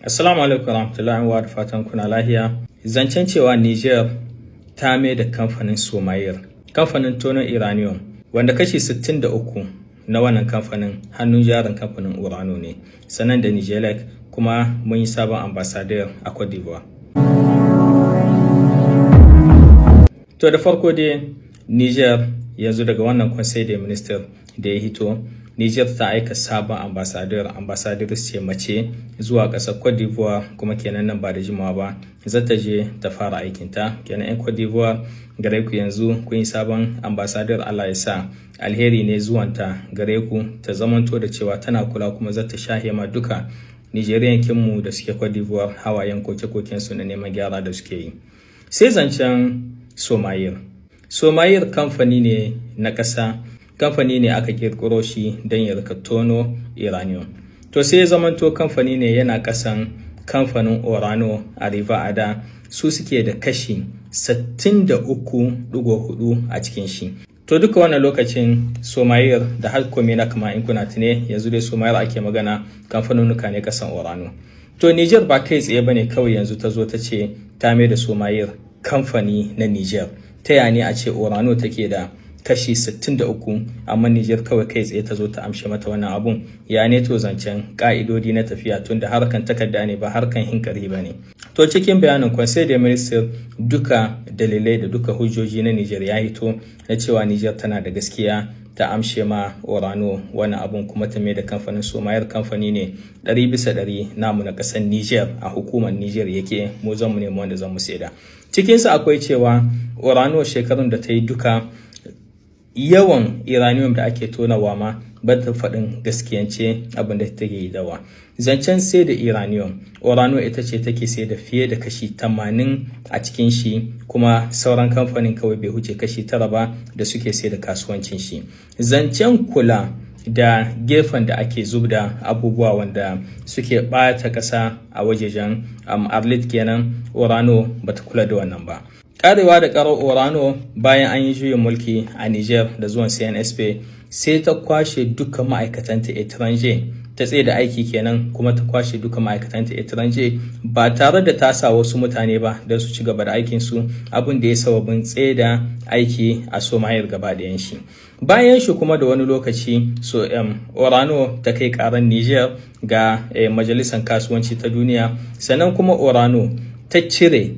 Assalamu alaikum warahmatullahi wa da fatan kuna lahiya. Zancen cewa Niger ta mai da kamfanin Somair, kamfanin tonon uranium, wanda kashi 63 na wannan kamfanin hannun jarin kamfanin Orano ne, sannan da Nigelec, kuma mun yi sabon ambassador a Cote d'Ivoire. To, da farko dai Niger yanzu daga wannan Conseil des Ministres da ya hito, Niger ta aika sabon ambassador, ambassador ce mace, zuwa ƙasar Cote d'Ivoire, kuma kenan nan ba da jimawa ba za ta je ta fara aikinta. Kenan 'yan Cote d'Ivoire, gare ku yanzu kun yi sabon ambassador. Allah ya sa alheri ne zuwanta gare ku, ta zamanto da cewa tana kula kuma za ta shahe ma duka Nigerian kinmu da suke Cote d'Ivoire hawayen koke-koken su na neman gyara da suke yi. Sai zancen Somayir. Somayir kamfani ne na ƙasa, kamfani ne aka kirkiro shi don ya rika tono uranium. To, sai ya zamanto kamfani ne yana ƙasan kamfanin Orano Areva. A da su suke da kashi 63.4 a cikin shi. To, duka wannan lokacin Somayir da har na kama in kuna tune, yanzu dai Somayir ake magana, kamfanonuka ne kasan Orano. To, Niger ba kai tsaye bane kawai yanzu ta zo ta ce ta mai da Somayir kamfani na Niger. Ta ya ne a ce Orano take da kashi 63, amma Niger kawai kai tsaye ta zo ta amshe mata wannan abun? Ya ne to zancen ka'idodi na tafiya, tun da harkan takarda ne, ba harkan hinkari ba ne? To, cikin bayanin Conseil des Ministres, duka dalilai da duka hujjoji na Niger ya hito na cewa Niger tana da gaskiya ta amshe ma Orano wannan abun, kuma ta mai da kamfanin Somayar kamfani ne 100% namu na ƙasar Niger, a hukumar Niger yake, mu zan mu nemi wanda zan mu saida. Cikinsa akwai cewa Orano shekarun da ta yi duka, yawan uranium da ake tonawa ma ba ta faɗin gaskiyance abin da take yi dawa. Zancen sai da uranium, Orano ita ce take sai da fiye da kashi 80 a cikin shi, kuma sauran kamfanin kawai bai huce kashi 9 ba da suke sai da kasuwancin shi. Zancen kula da gefen da ake zubda abubuwa wanda suke ɓata ƙasa a wajejen Arlit kenan, Orano bata kula da wannan ba. Karewa da karar Orano, bayan an yi juyin mulki a Niger da zuwan CNSP, sai ta kwashe duka ma'aikatanta étranger, ta tsaye da aiki kenan, kuma ta kwashe duka ma'aikatanta étranger ba tare da ta sa wasu mutane ba don su ci gaba da aikinsu, abin da ya sababin tsaye da aiki a Somayir gaba ɗayan shi. Bayan shi kuma da wani lokaci, so Orano ta kai karan Niger ga Majalisar Kasuwanci ta Duniya. Sannan kuma Orano ta cire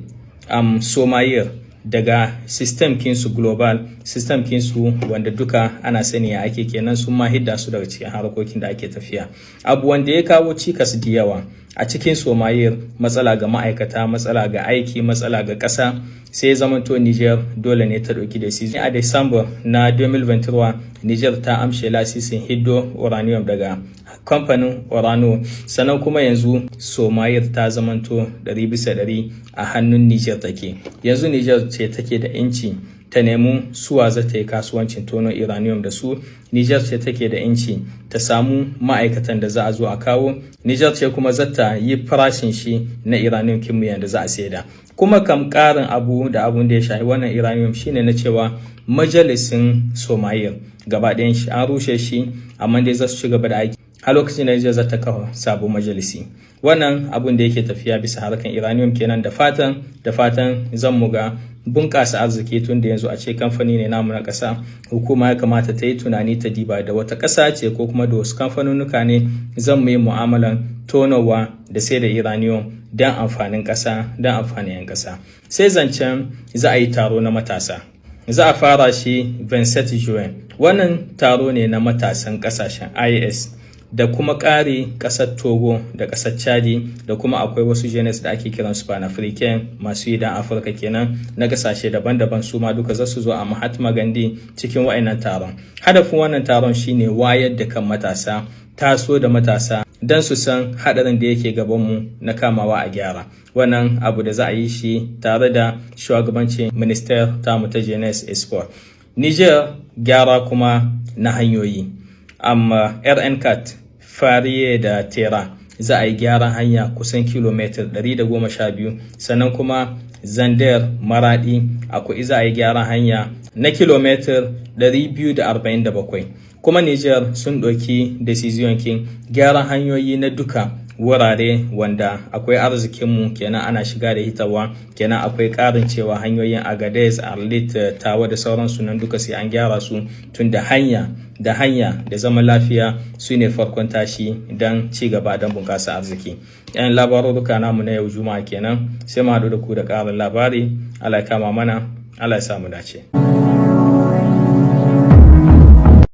Somayir daga system kinsu, global system kinsu wanda duka ana sani ya ake kenan, sun ma hidda su daga cikin harkokin da ake tafiya, abu wanda ya kawo cikas da yawa a cikin Somayir, matsala ga ma'aikata, matsala ga aiki, matsala ga ƙasa. Sai zamanto Niger dole ne ta ɗauki decision. A December na 2023, Niger ta amshe lasisin hiddo uranium daga kamfanin Orano. Sannan kuma yanzu Somayir ta zamanto 100% a hannun Niger take. Yanzu Niger ce take da inci ta nemi suwa za ta yi kasuwancin tono uranium da su. Niger ce take da inci ta samu ma'aikatan da za a zo a kawo. Niger ce kuma za ta yi farashin shi na uranium kimiyya da za a saida. Kuma kam karin abu da abun da ya shafi wannan uranium shine na cewa majalisin Somayir gaba ɗayan shi an rushe shi, amma dai za su ci gaba da aiki har lokacin da Niger za ta kafa sabon majalisi. Wannan abun da yake tafiya bisa harkan uranium kenan. Da fatan zan mu ga bunƙasa arziki, tun da yanzu a ce kamfani ne namu na ƙasa. Hukuma ya kamata ta yi tunani ta diba da wata ƙasa ce ko kuma da wasu kamfanonuka ne zan mu yi mu'amalan tonowa da sai da uranium don amfanin ƙasa, don amfanin 'yan ƙasa. Sai zancen za a yi taro na matasa, za a fara shi 27 Juin. Wannan taro ne na matasan ƙasashen IAS da kuma ƙari ƙasar Togo da ƙasar Chadi, da kuma akwai wasu jeunesse da ake kiran su Pan-African, masu yi dan Afirka kenan, na ƙasashe daban-daban, su ma duka za su zo a Mahatma Gandhi cikin wa'annan taron. Hadafin wannan taron shine wayar da kan matasa, taso da matasa don su san haɗarin da yake gabanmu na kamawa a gyara. Wannan abu da za a yi shi tare da shugabancin minister tamu ta jeunesse et sport. Niger gyara kuma na hanyoyi, amma RN4 Fariye da Tera za a yi gyaran hanya kusan kilomitar 112. Sannan kuma Zandar Maradi akwai za a yi gyaran hanya na kilomitar 247. Kuma Niger sun ɗauki decision kin gyaran hanyoyi na duka Wurare wanda akwai arzikinmu kenan ana shiga da hitarwa kenan. Akwai ƙarin cewa hanyoyin Agadez, Arlit, Tawa da sauransu nan duka sai an gyara su, tun da hanya da hanya da zaman lafiya su ne farkon tashi don ci gaba, don bunƙasa arziki. Yan labarurruka namu na yau Juma'a kenan. Sai mu haɗu da ku da ƙarin labari. Allah ya kama mana, Allah ya samu dace.